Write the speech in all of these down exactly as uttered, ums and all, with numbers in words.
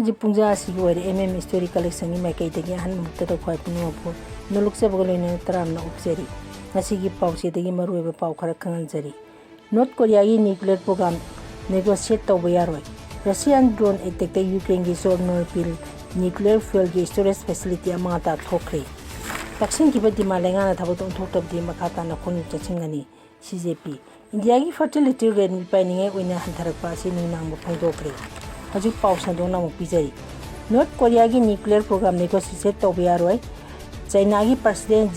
ꯍꯧꯖꯤꯛ ꯄꯨꯡꯖꯥ ꯑꯁꯤꯒꯤ ꯑꯣꯏꯔꯦ꯫ M M Story Collectionꯒꯤ ꯃꯥꯏꯀꯩꯗꯒꯤ ꯑꯍꯥꯟꯕ ꯃꯛꯇꯗ ꯈ꯭ꯋꯥꯏ ꯄꯨꯝꯅꯃꯛꯄꯨ ꯅꯣꯂꯨꯛꯆꯕꯒ ꯂꯣꯏꯅꯅ ꯇꯔꯥꯝꯅ ꯑꯣꯛꯆꯔꯤ꯫ ꯉꯁꯤꯒꯤ ꯄꯥꯎꯆꯦꯗꯒꯤ ꯃꯔꯨꯑꯣꯏꯕ ꯄꯥꯎ ꯈꯔ ꯈꯪꯍꯟꯖꯔꯤ꯫ ꯅꯣꯔꯠ ꯀꯣꯔꯤꯌꯥꯒꯤ nuclear program negotiate ꯇꯧꯕ ꯌꯥꯔꯣꯏ꯫ Russian drone attackꯇ Ukraineꯒꯤ Chernobyl nuclear fuelꯒꯤ storage facility ꯑꯃ ꯇꯥꯊꯣꯛꯈ꯭ꯔꯦ꯫ ꯇꯛꯁꯤꯟꯈꯤꯕ ꯗꯤꯃꯥꯟ ꯂꯩꯉꯥꯛꯅ ꯊꯕꯛꯇ ꯑꯣꯟꯊꯣꯛꯇꯕꯗꯤ ꯃꯈꯥ ꯇꯥꯅ ꯈꯣꯡꯖꯪ ꯆꯠꯁꯤꯟꯒꯅꯤ꯫ C J P꯫ ꯏꯟꯗꯤꯌꯥꯒꯤ fertility rate ꯃꯤꯄꯥꯏꯅꯤꯡꯉꯥꯏ ꯑꯣꯏꯅ ꯍꯟꯊꯔꯛꯄ ꯑꯁꯤ ꯅꯨꯡꯅꯥꯡꯕ ꯐꯣꯡꯗꯣꯛꯈ꯭ꯔꯦ꯫ ꯍꯧꯖꯤꯛ ꯄꯥꯎ ꯁꯟꯗꯣꯛꯅ ꯑꯃꯨꯛ ꯄꯤꯖꯔꯤ꯫ ꯅꯣꯔꯠ ꯀꯣꯔꯤꯌꯥꯒꯤ nuclear program negotiate ꯇꯧꯕ ꯌꯥꯔꯣꯏ꯫ ꯆꯥꯏꯅꯥꯒꯤ President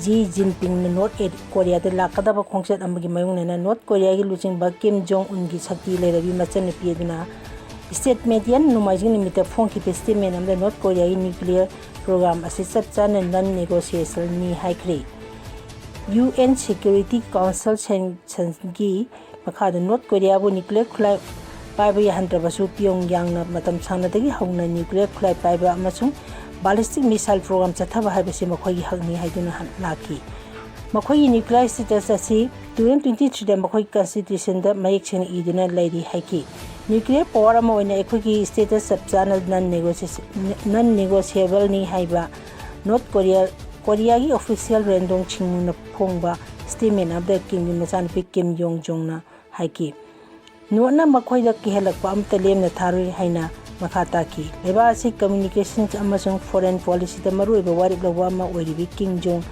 Xi Jinpingꯅ ꯅꯣꯔꯠ ꯀꯣꯔꯤꯌꯥꯗ ꯂꯥꯛꯀꯗꯕ ꯈꯣꯡꯆꯠ ꯑꯃꯒꯤ ꯃꯥꯌꯣꯛꯅꯅ ꯅꯣꯔꯠ ꯀꯣꯔꯤꯌꯥꯒꯤ ꯂꯨꯆꯤꯡꯕ ꯀꯤꯝ ꯖꯣꯡ ꯎꯟꯒꯤ ꯁꯛꯇꯤ ꯂꯩꯔꯕꯤ ꯃꯆꯟꯅꯨꯄꯤ ꯑꯗꯨꯅ state mediaꯅ ꯅꯣꯡꯃꯥꯏꯖꯤꯡ ꯅꯨꯃꯤꯠꯇ ꯐꯣꯡꯈꯤꯕ statement ꯑꯃꯗ ꯅꯣꯔꯠ ꯀꯣꯔꯤꯌꯥꯒꯤ nuclear program ꯑꯁꯤ ꯆꯞ ꯆꯥꯅ non negotiationꯅꯤ ꯍꯥꯏꯈ꯭ꯔꯦ꯫ U N Security Council sanctionꯒꯤ ꯃꯈꯥꯗ ꯅꯣꯔꯠ ꯀꯣꯔꯤꯌꯥꯕꯨ nuclear ꯈꯨꯠꯂꯥꯏ ꯄꯥꯏꯕ ꯌꯥꯍꯟꯗ꯭ꯔꯕꯁꯨ, ꯄꯤꯌꯣꯡꯌꯥꯡꯅ ꯃꯇꯝ ꯁꯥꯡꯅꯗꯒꯤ ꯍꯧꯅ nuclear ꯈꯨꯠꯂꯥꯏ ꯄꯥꯏꯕ ꯑꯃꯁꯨꯡ ballistic missile program ꯆꯠꯊꯕ ꯍꯥꯏꯕꯁꯤ ꯃꯈꯣꯏꯒꯤ ꯍꯛꯅꯤ ꯍꯥꯏꯗꯨꯅ ꯂꯥꯛꯈꯤ꯫ ꯃꯈꯣꯏꯒꯤ nuclear status ꯑꯁꯤ two thousand twenty threeꯗ ꯃꯈꯣꯏꯒꯤ constitutionꯗ ꯃꯌꯦꯛ ꯁꯦꯡꯅ ꯏꯗꯨꯅ ꯂꯩꯔꯤ ꯍꯥꯏꯈꯤ꯫ Nuclear power ꯑꯃ ꯑꯣꯏꯅ ꯑꯩꯈꯣꯏꯒꯤ status ꯆꯞ ꯆꯥꯅ non negotiableꯅꯤ ꯍꯥꯏꯕ ꯅꯣꯔꯠ ꯀꯣꯔꯤꯌꯥ ꯀꯣꯔꯤꯌꯥꯒꯤ official ꯔꯦꯟꯗꯣꯡ ꯁꯤꯡꯅ ꯐꯣꯡꯕ statement ꯑꯃꯗ ꯀꯤꯝꯒꯤ ꯃꯆꯥꯅꯨꯄꯤ ꯀꯤꯝ ꯌꯣꯡ ꯖꯣꯡꯅ ꯍꯥꯏꯈꯤ꯫ ꯅꯣꯔꯠꯅ ꯃꯈꯣꯏꯗ ꯀꯤꯍꯜꯂꯛꯄ ꯑꯃꯠꯇ ꯂꯦꯝꯅ ꯊꯥꯔꯣꯏ ꯍꯥꯏꯅ ꯃꯈꯥ ꯇꯥꯈꯤ꯫ ꯂꯩꯕꯥꯛ ꯑꯁꯤ communications ꯑꯃꯁꯨꯡ foreign policyꯗ ꯃꯔꯨꯑꯣꯏꯕ ꯋꯥꯔꯦꯞ ꯂꯧꯕ ꯑꯃ ꯑꯣꯏꯔꯤꯕꯤ ꯀꯤꯝ ꯖꯣꯡ,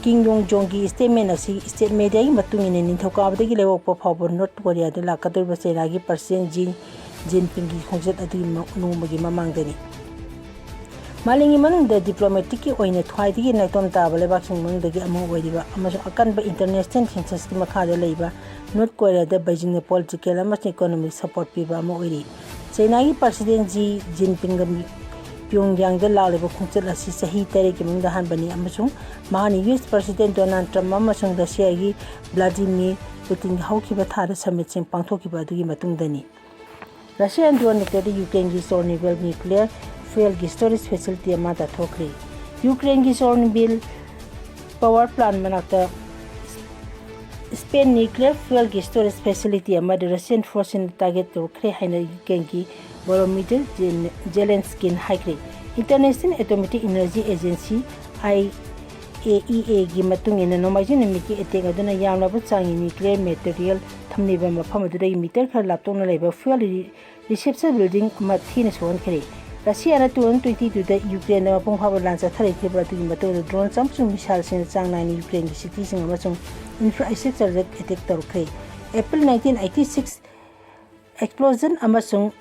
ꯀꯤꯝ ꯌꯣꯡ ꯖꯣꯡꯒꯤ statement ꯑꯁꯤ state mediaꯒꯤ ꯃꯇꯨꯡ ꯏꯟꯅ ꯅꯤꯡꯊꯧꯀꯥꯕꯗꯒꯤ ꯂꯩꯕꯥꯛꯄꯣꯛꯄ ꯐꯥꯎꯕ ꯅꯣꯔꯠ ꯀꯣꯔꯤꯌꯥꯗ ꯂꯥꯛꯀꯗꯧꯔꯤꯕ ꯆꯩꯅꯥꯒꯤ President Xi Jinpingꯒꯤ ꯈꯣꯡꯆꯠ ꯑꯗꯨꯒꯤ ꯃ-, ꯅꯣꯡꯃꯒꯤ ꯃꯃꯥꯡꯗꯅꯤ꯫ ꯃꯥꯂꯦꯝꯒꯤ ꯃꯅꯨꯡꯗ diplomaticꯀꯤ ꯑꯣꯏꯅ ꯈ꯭ꯋꯥꯏꯗꯒꯤ ꯅꯥꯏꯇꯣꯝ ꯇꯥꯕ ꯂꯩꯕꯥꯛꯁꯤꯡꯒꯤ ꯃꯅꯨꯡꯗꯒꯤ ꯑꯃ ꯑꯣꯏꯔꯤꯕ ꯑꯃꯁꯨꯡ ꯑꯀꯟꯕ international sanctionsꯀꯤ ꯃꯈꯥꯗ ꯂꯩꯕ ꯅꯣꯔꯠ ꯀꯣꯔꯤꯌꯥꯗ ꯕꯩꯖꯤꯡꯅ political ꯑꯃꯁꯨꯡ economic support ꯄꯤꯕ ꯑꯃ ꯑꯣꯏꯔꯤ꯫ ꯆꯩꯅꯥꯒꯤ President Xi Jinpingꯒ ꯄꯤꯌꯣꯡꯌꯥꯡꯗ ꯂꯥꯛꯂꯤꯕ ꯈꯣꯡꯆꯠ ꯑꯁꯤ ꯆꯍꯤ ꯇꯔꯦꯠꯀꯤ ꯃꯅꯨꯡꯗ ꯑꯍꯥꯟꯕꯅꯤ ꯑꯃꯁꯨꯡ ꯃꯍꯥꯛꯅ U S President Donald Trump ꯑꯃꯁꯨꯡ Russiaꯒꯤ Vladimir Putinꯒ ꯍꯧꯈꯤꯕ ꯊꯥꯗ summitꯁꯤꯡ ꯄꯥꯡꯊꯣꯛꯈꯤꯕ ꯑꯗꯨꯒꯤ ꯃꯇꯨꯡꯗꯅꯤ꯫ Russian drone attackꯇ Ukraineꯒꯤ Chernobyl nuclear fuelꯒꯤ storage facility ꯑꯃ ꯇꯥꯊꯣꯛꯈ꯭ꯔꯦ꯫ Ukraineꯒꯤ Chernobyl power plant ꯃꯅꯥꯛꯇ Spain nuclear fuelꯒꯤ storage facility ꯑꯃꯗ Russian forceꯁꯤꯡꯅ target ꯇꯧꯔꯛꯈ꯭ꯔꯦ ꯍꯥꯏꯅ Ukraineꯒꯤ Volodymyr Zen-, Zelenskyꯅ ꯍꯥꯏꯈ꯭ꯔꯦ꯫ International Atomic Energy Agency, IAEAꯒꯤ ꯃꯇꯨꯡ ꯏꯟꯅ, ꯅꯣꯡꯃꯥꯏꯖꯤꯡ ꯅꯨꯃꯤꯠꯀꯤ attack ꯑꯗꯨꯅ ꯌꯥꯝꯂꯕ ꯆꯥꯡꯒꯤ nuclear material ꯊꯝꯂꯤꯕ ꯃꯐꯝ ꯑꯗꯨꯗꯒꯤ meter ꯈꯔ ꯂꯥꯞꯊꯣꯛꯅ ꯂꯩꯕ fuel reception building ꯑꯃ ꯊꯤꯅ ꯁꯣꯛꯍꯟꯈ꯭ꯔꯦ꯫ ꯔꯁꯤꯌꯥꯅ two thousand twenty twoꯗ Ukraineꯗ ꯃꯄꯨꯡ ꯐꯥꯕ ꯂꯥꯟ ꯆꯠꯊꯔꯛꯈꯤꯕ ꯑꯗꯨꯒꯤ ꯃꯇꯨꯡꯗ drone ꯑꯃꯁꯨꯡ missileꯁꯤꯡꯅ ꯆꯥꯡ ꯅꯥꯏꯅ Ukraineꯒꯤ cityꯁꯤꯡ ꯑꯃꯁꯨꯡ infrastructureꯗ attack ꯇꯧꯔꯛꯈ꯭ꯔꯦ꯫ April nineteen eighty six explosion ꯑꯃꯁꯨꯡ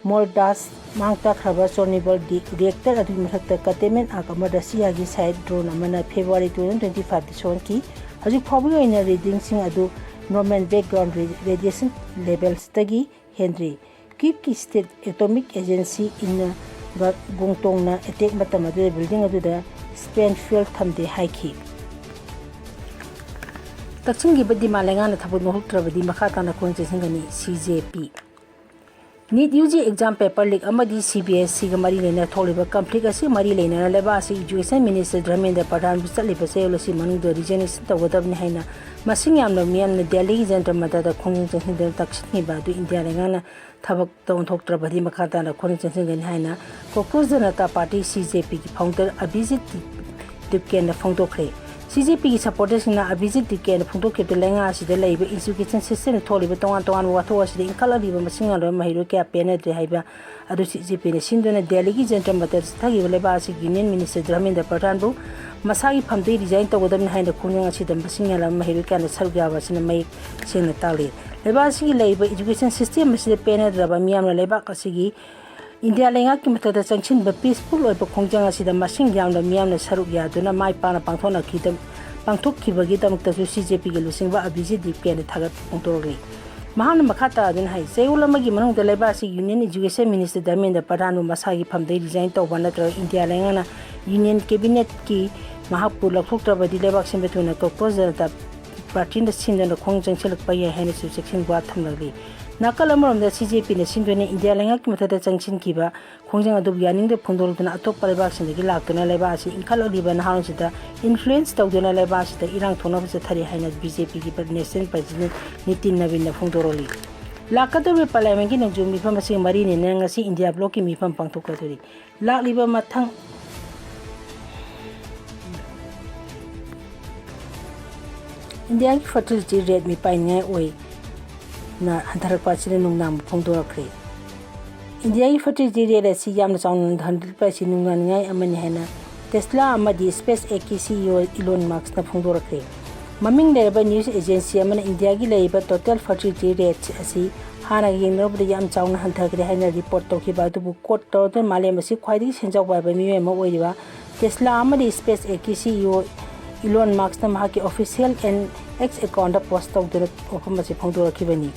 Moldav's ꯃꯥꯡ ꯇꯥꯛꯈ꯭ꯔꯕ Chernobyl reactor ꯑꯗꯨꯒꯤ ꯃꯊꯛꯇ containment arc ꯑꯃ ꯔꯁꯤꯌꯥꯒꯤ side drone ꯑꯃꯅ February two thousand twenty fiveꯇ ꯁꯣꯛꯍꯟꯈꯤ꯫ ꯍꯧꯖꯤꯛ ꯐꯥꯎꯕꯒꯤ ꯑꯣꯏꯅ readingꯁꯤꯡ ꯑꯗꯨ normal background radiation levelsꯇꯒꯤ ꯍꯦꯟꯗ꯭ꯔꯤ꯫ Kyivꯀꯤ State Atomic Agency ꯏꯟꯅ ꯒꯨꯡꯇꯣꯡꯅ attack ꯃꯇꯝ ꯑꯗꯨꯗ building ꯑꯗꯨꯗ spent fuel ꯊꯝꯗꯦ ꯍꯥꯏꯈꯤ꯫ ꯀꯛꯆꯤꯡꯒꯤ ꯕꯗꯤꯃꯥ ꯂꯩꯉꯥꯛꯅ ꯊꯕꯛ ꯂꯧꯍꯧꯗ꯭ꯔꯕꯗꯤ ꯃꯈꯥ ꯇꯥꯅ ꯈꯣꯡ ꯆꯦꯟꯁꯤꯟꯒꯅꯤ, CJP꯫ NEET UG exam paper leak ꯑꯃꯗꯤ CBSEꯒ ꯃꯔꯤ ꯂꯩꯅꯅ ꯊꯣꯛꯂꯤꯕ conflict ꯑꯁꯤ ꯃꯔꯤ ꯂꯩꯅꯅ ꯂꯩꯕꯥꯛ ꯑꯁꯤ Education Minister ꯙꯔꯃꯦꯟꯗ꯭ꯔ ꯄ꯭ꯔꯙꯥꯟꯕꯨ ꯆꯠꯂꯤꯕ ꯆꯌꯣꯜ ꯑꯁꯤ ꯃꯅꯨꯡꯗ resignation ꯇꯧꯒꯗꯕꯅꯤ ꯍꯥꯏꯅ ꯃꯁꯤꯡ ꯌꯥꯝꯂꯕ ꯃꯤꯌꯥꯝꯅ ꯗꯦꯜꯂꯤꯒꯤ ꯖꯟꯇꯔ ꯃꯟꯇꯔꯗ ꯈꯣꯡꯖꯪ ꯆꯪꯁꯤꯟꯗꯨꯅ ꯇꯛꯁꯤꯟꯈꯤꯕ ꯑꯗꯨ ꯏꯟꯗꯤꯌꯥ ꯂꯩꯉꯥꯛꯅ ꯊꯕꯛ ꯇꯧꯊꯣꯛꯇ꯭ꯔꯕꯗꯤ ꯃꯈꯥ ꯇꯥꯅ ꯈꯣꯡꯖꯪ ꯆꯪꯁꯤꯟꯒꯅꯤ ꯍꯥꯏꯅ Congress Janata Party, CJPꯒꯤ founder ꯑꯚꯤꯖꯤꯠ ꯗꯤꯞꯀꯦꯟꯅ ꯐꯣꯡꯗꯣꯛꯈ꯭ꯔꯦ꯫ CJPꯒꯤ supporterꯁꯤꯡꯅ ꯑꯚꯤꯖꯤꯠ ꯗꯤꯞꯀꯦꯟꯅ ꯐꯣꯡꯗꯣꯛꯈꯤꯕꯗ ꯂꯩꯉꯥꯛ ꯑꯁꯤꯗ ꯂꯩꯔꯤꯕ education systemꯗ ꯊꯣꯛꯂꯤꯕ ꯇꯣꯉꯥꯟ ꯇꯣꯉꯥꯟꯕ ꯋꯥꯊꯣꯛ ꯑꯁꯤꯗ ꯏꯟꯈꯠꯂꯛꯂꯤꯕ ꯃꯁꯤꯡ ꯌꯥꯝꯂꯕ ꯃꯍꯩꯔꯣꯏ ꯀꯌꯥ ꯄꯦꯟꯅꯗ꯭ꯔꯦ ꯍꯥꯏꯕ ꯑꯗꯨ CJPꯅ ꯁꯤꯟꯗꯨꯅ ꯗꯦꯜꯂꯤꯒꯤ ꯖꯟꯇꯔ ꯃꯟꯇꯔꯗ ꯆꯠꯊꯈꯤꯕ ꯂꯩꯕꯥꯛ ꯑꯁꯤꯒꯤ Union Minister ꯙꯔꯃꯦꯟꯗ꯭ꯔ ꯄ꯭ꯔꯙꯥꯟꯕꯨ ꯃꯁꯥꯒꯤ ꯐꯝꯗꯒꯤ resign ꯇꯧꯒꯗꯕꯅꯤ ꯍꯥꯏꯅ ꯈꯣꯡꯖꯪ ꯑꯁꯤꯗ ꯃꯁꯤꯡ ꯌꯥꯝꯂꯕ ꯃꯍꯩꯔꯣꯏ ꯀꯌꯥꯅ ꯁꯔꯨꯛ ꯌꯥꯕ ꯑꯁꯤꯅ ꯃꯌꯦꯛ ꯁꯦꯡꯅ ꯇꯥꯛꯂꯤ꯫ ꯂꯩꯕꯥꯛ ꯑꯁꯤꯒꯤ ꯂꯩꯔꯤꯕ education system ꯑꯁꯤꯗ ꯄꯦꯟꯅꯗ꯭ꯔꯕ ꯃꯤꯌꯥꯝꯅ ꯂꯩꯕꯥꯛ ꯑꯁꯤꯒꯤ ꯏꯟꯗꯤꯌꯥ ꯂꯩꯉꯥꯛꯀꯤ ꯃꯊꯛꯇ ꯆꯪꯁꯤꯟꯕ peaceful ꯑꯣꯏꯕ ꯈꯣꯡꯖꯪ ꯑꯁꯤꯗ ꯃꯁꯤꯡ ꯌꯥꯝꯂꯕ ꯃꯤꯌꯥꯝꯅ ꯁꯔꯨꯛ ꯌꯥꯗꯨꯅ ꯃꯥꯏ ꯄꯥꯛꯅ ꯄꯥꯡꯊꯣꯛꯅꯈꯤꯗ-, ꯄꯥꯡꯊꯣꯛꯈꯤꯕꯒꯤꯗꯃꯛꯇꯁꯨ CJPꯒꯤ ꯂꯨꯆꯤꯡꯕ ꯑꯚꯤꯖꯤꯠ ꯗꯤꯞꯀꯦꯟꯅ ꯊꯥꯒꯠꯄ ꯐꯣꯡꯗꯣꯔꯛꯂꯤ꯫ ꯃꯍꯥꯛꯅ ꯃꯈꯥ ꯇꯥꯗꯨꯅ ꯍꯥꯏ, ꯆꯌꯣꯜ ꯑꯃꯒꯤ ꯃꯅꯨꯡꯗ ꯂꯩꯕꯥꯛ ꯑꯁꯤꯒꯤ Union Education Minister ꯙꯔꯃꯦꯟꯗ꯭ꯔ ꯄ꯭ꯔꯙꯥꯟꯕꯨ ꯃꯁꯥꯒꯤ ꯐꯝꯗꯒꯤ resign ꯇꯧꯕ ꯅꯠꯇ꯭ꯔꯒ ꯏꯟꯗꯤꯌꯥ ꯂꯩꯉꯥꯛꯅ Union Cabinetꯀꯤ ꯃꯍꯥꯛꯄꯨ ꯂꯧꯊꯣꯛꯇ꯭ꯔꯕꯗꯤ ꯂꯩꯕꯥꯛ ꯁꯤꯟꯕ ꯊꯨꯡꯅ Congress Janata Partyꯅ ꯁꯤꯟꯗꯨꯅ ꯈꯣꯡ ꯆꯪꯁꯤꯜꯂꯛꯄ ꯌꯥꯏ ꯍꯥꯏꯅꯁꯨ ꯆꯦꯛꯁꯤꯟ ꯋꯥ ꯊꯝꯂꯛꯂꯤ꯫ ꯅꯥꯀꯜ ꯑꯃꯔꯣꯝꯗ ꯁꯤ ꯖꯦ ꯄꯤꯅ ꯁꯤꯟꯗꯨꯅ ꯏꯟꯗꯤꯌꯥ ꯂꯩꯉꯥꯛꯀꯤ ꯃꯊꯛꯇ ꯆꯪꯁꯤꯟꯈꯤꯕ ꯈꯣꯡꯖꯪ ꯑꯗꯨꯕꯨ ꯌꯥꯅꯤꯡꯗꯕ ꯐꯣꯡꯗꯣꯔꯛꯇꯨꯅ ꯑꯇꯣꯞꯄ ꯂꯩꯕꯥꯛꯁꯤꯡꯗꯒꯤ ꯂꯥꯛꯇꯨꯅ ꯂꯩꯕꯥꯛ ꯑꯁꯤ ꯏꯟꯈꯠꯂꯛꯂꯤꯕ ꯅꯍꯥꯔꯣꯜꯁꯤꯗ influence ꯇꯧꯗꯨꯅ ꯂꯩꯕꯥꯛ ꯑꯁꯤꯗ ꯏꯔꯥꯡ ꯊꯣꯛꯅꯕ ꯆꯠꯊꯔꯤ ꯍꯥꯏꯅ ꯕꯤ ꯖꯦ ꯄꯤꯒꯤ National President ꯅꯤꯇꯤꯟ ꯅꯕꯤꯟꯅ ꯐꯣꯡꯗꯣꯔꯛꯂꯤ꯫ ꯂꯥꯛꯀꯗꯧꯔꯤꯕ Parliamentꯀꯤ ꯅꯣꯡꯖꯨ ꯃꯤꯐꯝ ꯑꯁꯤ ꯃꯔꯤꯅꯤꯅ ꯉꯁꯤ ꯏꯟꯗꯤꯌꯥ blockꯀꯤ ꯃꯤꯐꯝ ꯄꯥꯡꯊꯣꯛꯀꯗꯧꯔꯤ꯫ ꯂꯥꯛꯂꯤꯕ ꯃꯊꯪ ꯏꯟꯗꯤꯌꯥꯒꯤ fertility rate ꯃꯤꯄꯥꯏꯅꯤꯡꯉꯥꯏ ꯑꯣꯏꯅ ꯍꯟꯊꯔꯛꯄ ꯑꯁꯤꯅ ꯅꯨꯡꯅꯥꯡꯕ ꯐꯣꯡꯗꯣꯔꯛꯈ꯭ꯔꯦ꯫ ꯏꯟꯗꯤꯌꯥꯒꯤ fertility rate ꯑꯁꯤ ꯌꯥꯝꯅ ꯆꯥꯎꯅ ꯍꯟꯊꯔꯛꯄ ꯑꯁꯤ ꯅꯨꯡꯅꯥꯡꯅꯤꯡꯉꯥꯏ ꯑꯃꯅꯤ ꯍꯥꯏꯅ Tesla ꯑꯃꯗꯤ SpaceXꯀꯤ ꯁꯤ ꯏ ꯑꯣ Elon Muskꯅ ꯐꯣꯡꯗꯣꯔꯛꯈ꯭ꯔꯦ꯫ ꯃꯃꯤꯡ ꯂꯩꯔꯕ news agency ꯑꯃꯅ ꯏꯟꯗꯤꯌꯥꯒꯤ ꯂꯩꯔꯤꯕ total fertility rate ꯑꯁꯤ ꯍꯥꯟꯅꯒ ꯌꯦꯡꯅꯔꯨꯕꯗ ꯌꯥꯝ ꯆꯥꯎꯅ ꯍꯟꯊꯈ꯭ꯔꯦ ꯍꯥꯏꯅ report ꯇꯧꯈꯤꯕ ꯑꯗꯨꯕꯨ quote ꯇꯧꯔꯗꯨꯅ ꯃꯥꯂꯦꯝ ꯑꯁꯤ ꯈ꯭ꯋꯥꯏꯗꯒꯤ ꯁꯦꯟꯖꯥꯎ ꯄꯥꯏꯕ ꯃꯤꯑꯣꯏ ꯑꯃ ꯑꯣꯏꯔꯤꯕ Tesla ꯑꯃꯗꯤ SpaceXꯀꯤ ꯁꯤ ꯏ ꯑꯣ Elon Muskꯅ ꯃꯍꯥꯛꯀꯤ official X accountꯇ post ꯇꯧꯗꯨꯅ ꯋꯥꯐꯝ ꯑꯁꯤ ꯐꯣꯡꯗꯣꯔꯛꯈꯤꯕꯅꯤ꯫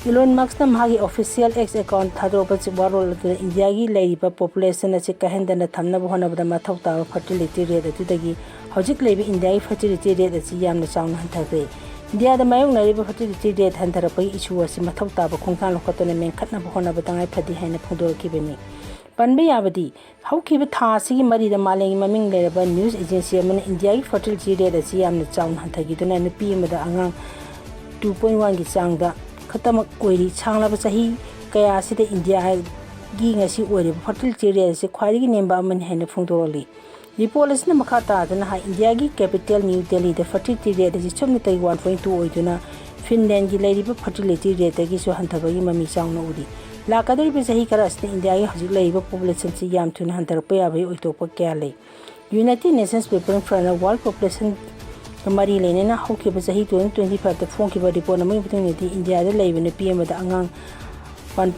Elon Muskꯅ ꯃꯍꯥꯛꯀꯤ official X account ꯊꯥꯗꯣꯔꯛꯄ ꯋꯥꯔꯣꯜ ꯑꯗꯨꯗ ꯏꯟꯗꯤꯌꯥꯒꯤ ꯂꯩꯔꯤꯕ population ꯑꯁꯤ ꯀꯥꯏꯍꯟꯗꯅ ꯊꯝꯅꯕ ꯍꯣꯠꯅꯕꯗ ꯃꯊꯧ ꯇꯥꯕ fertility rate ꯑꯗꯨꯗꯒꯤ ꯍꯧꯖꯤꯛ ꯂꯩꯕ ꯏꯟꯗꯤꯌꯥꯒꯤ fertility rate ꯑꯁꯤ ꯌꯥꯝꯅ ꯆꯥꯎꯅ ꯍꯟꯊꯈ꯭ꯔꯦ꯫ ꯏꯟꯗꯤꯌꯥꯗ ꯃꯥꯌꯣꯛꯅꯔꯤꯕ fertility rate ꯍꯟꯊꯔꯛꯄꯒꯤ issue ꯑꯁꯤ ꯃꯊꯧ ꯇꯥꯕ ꯈꯣꯡꯊꯥꯡ ꯂꯧꯈꯠꯇꯨꯅ ꯃꯦꯟꯈꯠꯅꯕ ꯍꯣꯠꯅꯕ ꯇꯉꯥꯏ ꯐꯗꯦ ꯍꯥꯏꯅ ꯐꯣꯡꯗꯣꯔꯛꯈꯤꯕꯅꯤ꯫ ꯄꯟꯕ ꯌꯥꯕꯗꯤ, ꯍꯧꯈꯤꯕ ꯊꯥ ꯑꯁꯤꯒꯤ ꯃꯔꯤꯗ ꯃꯥꯂꯦꯝꯒꯤ ꯃꯃꯤꯡ ꯂꯩꯔꯕ news agency ꯑꯃꯅ ꯏꯟꯗꯤꯌꯥꯒꯤ fertility rate ꯑꯁꯤ ꯌꯥꯝꯅ ꯆꯥꯎꯅ ꯍꯟꯊꯈꯤꯗꯨꯅ ꯅꯨꯄꯤ ꯑꯃꯗ ꯑꯉꯥꯡ two point oneꯒꯤ ꯆꯥꯡꯗ ꯈꯛꯇꯃꯛ ꯑꯣꯏꯔꯤ꯫ ꯁꯥꯡꯂꯕ ꯆꯍꯤ ꯀꯌꯥ ꯑꯁꯤꯗ ꯏꯟꯗꯤꯌꯥꯒꯤ ꯉꯁꯤ ꯑꯣꯏꯔꯤꯕ fertility rate ꯑꯁꯤ ꯈ꯭ꯋꯥꯏꯗꯒꯤ ꯅꯦꯝꯕ ꯑꯃꯅꯤ ꯍꯥꯏꯅ ꯐꯣꯡꯗꯣꯔꯛꯂꯤ꯫ Report ꯑꯁꯤꯅ ꯃꯈꯥ ꯇꯥꯗꯨꯅ ꯍꯥꯏ, ꯏꯟꯗꯤꯌꯥꯒꯤ capital New Delhiꯗ fertility rate ꯑꯁꯤ ꯁꯨꯞꯅꯇꯒꯤ one point two ꯑꯣꯏꯗꯨꯅ Finlandꯒꯤ ꯂꯩꯔꯤꯕ fertility rateꯇꯒꯤꯁꯨ ꯍꯟꯊꯕꯒꯤ ꯃꯃꯤ ꯆꯥꯎꯅ ꯎꯔꯤ꯫ ꯂꯥꯛꯀꯗꯧꯔꯤꯕ ꯆꯍꯤ ꯈꯔ ꯑꯁꯤꯗ ꯏꯟꯗꯤꯌꯥꯒꯤ ꯍꯧꯖꯤꯛ ꯂꯩꯔꯤꯕ populationꯁꯤ ꯌꯥꯝ ꯊꯨꯅ ꯍꯟꯊꯔꯛꯄ ꯌꯥꯕꯒꯤ ꯑꯣꯏꯊꯣꯛꯄ ꯀꯌꯥ ꯂꯩ꯫ United Nations People's Frontꯅ world populationꯒ ꯃꯔꯤ ꯂꯩꯅꯅ ꯍꯧꯈꯤꯕ ꯆꯍꯤ twenty twenty fiveꯇ ꯐꯣꯡꯈꯤꯕ report ꯑꯃꯒꯤ ꯃꯇꯨꯡ ꯏꯟꯅꯗꯤ, ꯏꯟꯗꯤꯌꯥꯗ ꯂꯩꯕ ꯅꯨꯄꯤ ꯑꯃꯗ ꯑꯉꯥꯡ one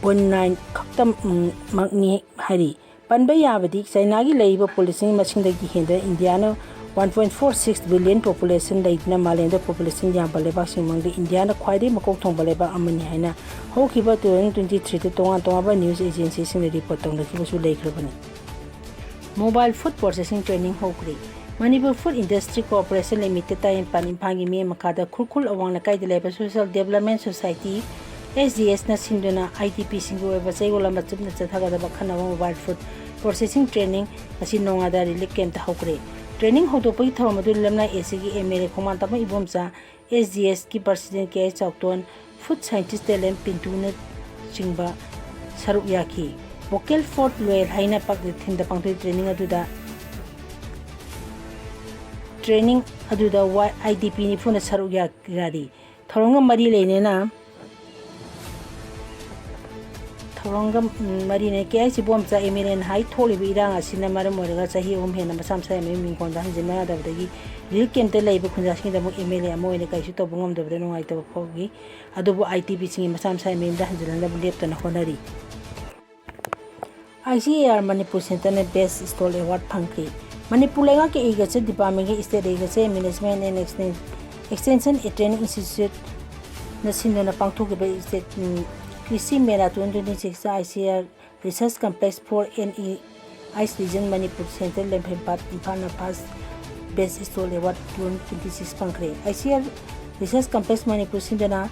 point nine ꯈꯛꯇꯃꯛꯅꯤ ꯍꯥꯏꯔꯤ꯫ ꯄꯟꯕ ꯌꯥꯕꯗꯤ, ꯆꯥꯏꯅꯥꯒꯤ ꯂꯩꯔꯤꯕ population ꯃꯁꯤꯡꯗꯒꯤ ꯍꯦꯟꯗꯨꯅ ꯏꯟꯗꯤꯌꯥꯅ one point four six billion population ꯂꯩꯗꯨꯅ ꯃꯥꯂꯦꯝꯗ population ꯌꯥꯝꯕ ꯂꯩꯕꯥꯛꯁꯤꯡ ꯃꯅꯨꯡꯗ ꯏꯟꯗꯤꯌꯥꯅ ꯈ꯭ꯋꯥꯏꯗꯒꯤ ꯃꯀꯣꯛ ꯊꯣꯡꯕ ꯂꯩꯕꯥꯛ ꯑꯃꯅꯤ ꯍꯥꯏꯅ ꯍꯧꯈꯤꯕ twenty twenty threeꯗ ꯇꯣꯉꯥꯟ ꯇꯣꯉꯥꯟꯕ news agencyꯁꯤꯡꯅ report ꯇꯧꯅꯈꯤꯕꯁꯨ ꯂꯩꯈ꯭ꯔꯕꯅꯤ꯫ Mobile food processing training ꯍꯧꯈ꯭ꯔꯦ꯫ Manipur Food Industry Corporation Limited, ꯇꯥꯏꯌꯦꯟꯄꯥꯟ, ꯏꯝꯐꯥꯜꯒꯤ ꯃꯌꯥꯏ ꯃꯈꯥꯗ ꯈꯨꯔꯈꯨꯜ ꯑꯋꯥꯡ ꯂꯩꯀꯥꯏꯗ ꯂꯩꯕ Social Development Society, S D S, ꯅ ꯁꯤꯟꯗꯨꯅ I D P ꯁꯤꯡꯒꯤ ꯑꯣꯏꯕ ꯆꯌꯣꯜ ꯑꯃ ꯆꯨꯞꯅ ꯆꯠꯊꯒꯗꯕ ꯑꯈꯟꯅꯕ mobile food processing training ꯉꯁꯤ ꯅꯣꯡꯉꯥꯗ relief camp ꯇ ꯍꯧꯈ꯭ꯔꯦ꯫ Training ꯍꯧꯗꯣꯛꯄꯒꯤ ꯊꯧꯔꯝ ꯑꯗꯨ ꯂꯝꯂꯥꯏ A C ꯒꯤ M L A Khongmantabam Ibomcha, S D S ꯀꯤ President K I Chaoton, Food Scientist ꯇꯦꯂꯦꯟ ꯄꯤꯟꯇꯨꯅꯆꯤꯡꯕ ꯁꯔꯨꯛ ꯌꯥꯈꯤ꯫ Vocal for Loyal ꯍꯥꯏꯅ ꯄꯥꯛ-, theme ꯗ ꯄꯥꯡꯊꯣꯛꯏ꯫ Training ꯑꯗꯨꯗ, training ꯑꯗꯨꯗ ꯋꯥ-, I D P ꯅꯤꯐꯨꯅ ꯁꯔꯨꯛ ꯌꯥ-, ꯌꯥꯔꯤ꯫ ꯊꯧꯔꯝꯒ ꯃꯔꯤ ꯂꯩꯅꯅ, ꯊꯧꯔꯝꯒ, ꯎꯝ, ꯃꯔꯤ ꯂꯩꯅꯅ, K I Ibomcha, M L A ꯅ ꯍꯥꯏ, ꯊꯣꯛꯂꯤꯕ ꯏꯔꯥꯡ ꯑꯁꯤꯅ ꯃꯔꯝ ꯑꯣꯏꯔꯒ ꯆꯍꯤ ꯑꯍꯨꯝ ꯍꯦꯟꯅ ꯃꯁꯥ ꯃꯁꯥꯒꯤ ꯃꯌꯨꯝ ꯏꯪꯈꯣꯜꯗ ꯍꯟꯖꯤꯟꯕ ꯌꯥꯗꯕꯗꯒꯤ relief camp ꯇ ꯂꯩꯕ ꯈꯨꯟꯖꯥꯁꯤꯡꯒꯤꯗꯃꯛ M L A ꯑꯃ ꯑꯣꯏꯅ ꯀꯔꯤꯁꯨ ꯇꯧꯕ ꯉꯝꯗꯕꯗ ꯅꯨꯡꯉꯥꯏꯇꯕ ꯐꯥꯎꯈꯤ꯫ ꯑꯗꯨꯕꯨ I D P ꯁꯤꯡꯒꯤ ꯃꯁꯥ ꯃꯁꯥꯒꯤ ꯃꯌꯨꯝꯗ ꯍꯟꯖꯤꯟꯅꯅꯕ ꯂꯦꯞꯇꯅ ꯍꯣꯠꯅꯔꯤ꯫ I C A R Manipur Centre ꯅ Best Stall Award ꯐꯪꯈꯤ꯫ ꯃꯅꯤꯄꯨꯔ ꯂꯩꯉꯥꯛꯀꯤ Agriculture Department ꯀꯤ State Agriculture Management and Exten-, Extension Training Institute ꯅ ꯁꯤꯟꯗꯨꯅ ꯄꯥꯡꯊꯣꯛꯈꯤꯕ State, ꯎꯝ, ꯀ꯭ꯔꯤꯁꯤ ꯃꯦꯂꯥ twenty twenty-six the I C A R Research Complex four N E East Region Manipur Centre ꯂꯝꯐꯦꯜꯄꯥꯠ ꯏꯝꯐꯥꯜꯅ First Best Stall Award twenty twenty-six ꯐꯪꯈ꯭ꯔꯦ꯫ I C A R Research Complex Manipur ꯁꯤꯟꯗꯨꯅ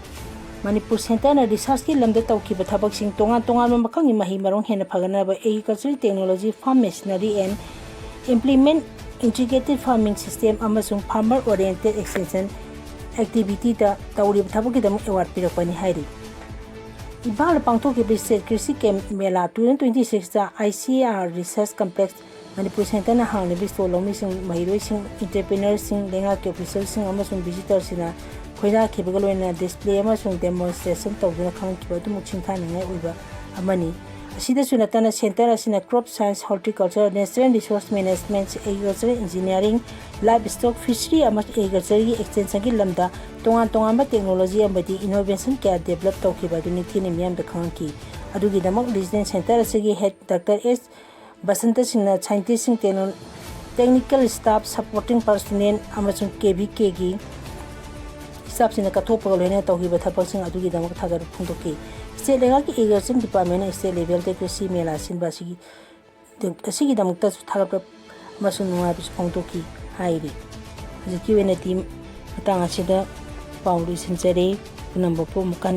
Manipur Centre ꯅ research ꯀꯤ ꯂꯝꯗ ꯇꯧꯈꯤꯕ ꯊꯕꯛꯁꯤꯡ, ꯇꯣꯉꯥꯟ ꯇꯣꯉꯥꯟꯕ ꯃꯈꯜꯒꯤ ꯃꯍꯩ ꯃꯔꯣꯡ ꯍꯦꯟꯅ ꯐꯒꯠꯅꯕ, agricultural technology, farm machinery and implement integrated farming system ꯑꯃꯁꯨꯡ farmer oriented extension activity ꯗ ꯇꯧꯔꯤꯕ ꯊꯕꯛꯀꯤꯗꯃꯛ award ꯄꯤꯔꯛꯄꯅꯤ ꯍꯥꯏꯔꯤ꯫ ꯏꯝꯐꯥꯜꯗ ꯄꯥꯡꯊꯣꯛꯈꯤꯕ State ꯀ꯭ꯔꯤꯁꯤ ꯀꯦꯝ ꯃꯦꯂꯥ twenty twenty-six the I C A R Research Complex Manipur Centre ꯅ ꯍꯥꯡꯂꯤꯕ stall ꯂꯧꯃꯤꯁꯤꯡ, ꯃꯍꯩꯔꯣꯏꯁꯤꯡ, entrepreneur ꯁꯤꯡ, ꯂꯩꯉꯥꯛꯀꯤ official ꯁꯤꯡ ꯑꯃꯁꯨꯡ visitor ꯁꯤꯡꯅ ꯈꯣꯏꯗꯥꯈꯤꯕꯒ ꯂꯣꯏꯅꯅ display ꯑꯃꯁꯨꯡ demonstration ꯇꯧꯗꯨꯅ ꯈꯪꯍꯟꯈꯤꯕ ꯑꯗꯨꯃꯛ ꯁꯤꯡꯊꯥꯅꯤꯡꯉꯥꯏ ꯑꯣꯏꯕ ꯑꯃꯅꯤ꯫ ꯑꯁꯤꯗꯁꯨ ꯅꯠꯇꯅ Centre ꯑꯁꯤꯅ Crop Science, Horticulture, Natural Resource Management, Agricultural Engineering, Livestock, Fishery ꯑꯃꯁꯨꯡ Agriculture ꯒꯤ extension ꯒꯤ ꯂꯝꯗ ꯇꯣꯉꯥꯟ ꯇꯣꯉꯥꯟꯕ technology ꯑꯃꯗꯤ innovation ꯀꯌꯥ develop ꯇꯧꯈꯤꯕ ꯑꯗꯨ ꯅꯤꯡꯊꯤꯅ ꯃꯤꯌꯥꯝꯗ ꯈꯪꯍꯟꯈꯤ꯫ ꯑꯗꯨꯒꯤꯗꯃꯛ Regional Centre ꯑꯁꯤꯒꯤ head Doctor S ꯕꯁꯟꯇ ꯁꯤꯡꯅ scientist ꯁꯤꯡ, techno-, technical staff, supporting personnel ꯑꯃꯁꯨꯡ K V K ꯒꯤ staff ꯁꯤꯡꯅ ꯀꯠꯊꯣꯛꯄꯒ ꯂꯣꯏꯅꯅ ꯇꯧꯈꯤꯕ ꯊꯕꯛꯁꯤꯡ ꯑꯗꯨꯒꯤꯗꯃꯛ ꯊꯥꯒꯠꯄ ꯐꯣꯡꯗꯣꯛꯈꯤ꯫ State ꯂꯩꯉꯥꯛꯀꯤ Agriculture Department ꯅ State level ꯗ ꯀ꯭ꯔꯤꯁꯤ ꯃꯦꯂꯥ ꯁꯤꯟꯕ ꯑꯁꯤꯒꯤ, ꯑꯁꯤꯒꯤꯗꯃꯛꯇꯁꯨ ꯊꯥꯒꯠꯄ ꯑꯃꯁꯨꯡ ꯅꯨꯡꯉꯥꯏꯕꯁꯨ ꯐꯣꯡꯗꯣꯛꯈꯤ꯫ ꯍꯥꯏꯔꯤ꯫ ꯍꯧꯖꯤꯛꯀꯤ ꯑꯣꯏꯅꯗꯤ ꯃꯇꯥꯡ ꯑꯁꯤꯗ ꯄꯥꯎ ꯂꯣꯏꯁꯤꯟꯖꯔꯦ꯫ ꯄꯨꯝꯅꯃꯛꯄꯨ ꯑꯃꯨꯛ ꯀꯟꯅ